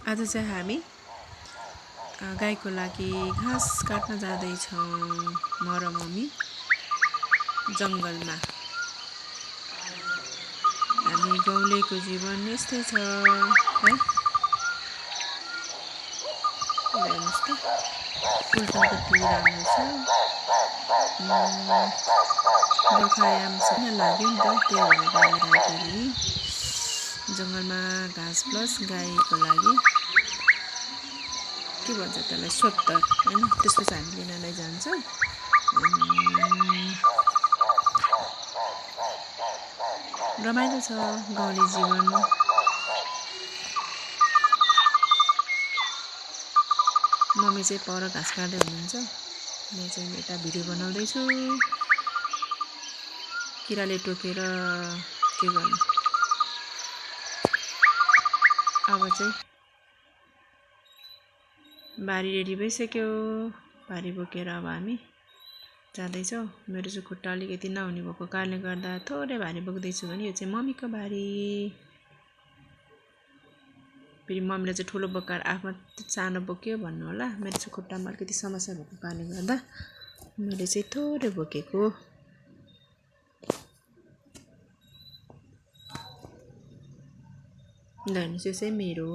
आज चाहिँ हामी गाईको लागि घाँस काट्न जाँदैछौँ म र मम्मी जङ्गलमा। हामी गाउँलेको जीवन यस्तै छ है। हेर्नुहोस् त फुल पनि कति राम्रो छ। बर्खायाम पनि लाग्यो नि त, त्यही भएर गाईलाई जङ्गलमा घाँस प्लस गाईको लागि के भन्छ त्यसलाई सोत्तर होइन, त्यसपछि हामी लिनलाई जान्छौँ। रमाइलो छ गाउँले जीवन। मम्मी चाहिँ पर घाँस काट्दै हुनुहुन्छ, म चाहिँ यता भिडियो बनाउँदैछु। किराले टोकेर के गर्नु। अब चाहिँ बारी रेडी भइसक्यो, बारी बोकेर अब हामी जाँदैछौँ। मेरो चाहिँ खुट्टा अलिकति नहुने भएको कारणले गर्दा थोरै भारी बोक्दैछु भने यो चाहिँ मम्मीको भारी। फेरि मम्मीले चाहिँ ठुलो बोकाएर आफ्नो सानो बोक्यो भन्नु होला। मेरो चाहिँ खुट्टामा अलिकति समस्या भएको कारणले गर्दा मैले चाहिँ थोरै बोकेको। हेर्नुहोस् यो चाहिँ मेरो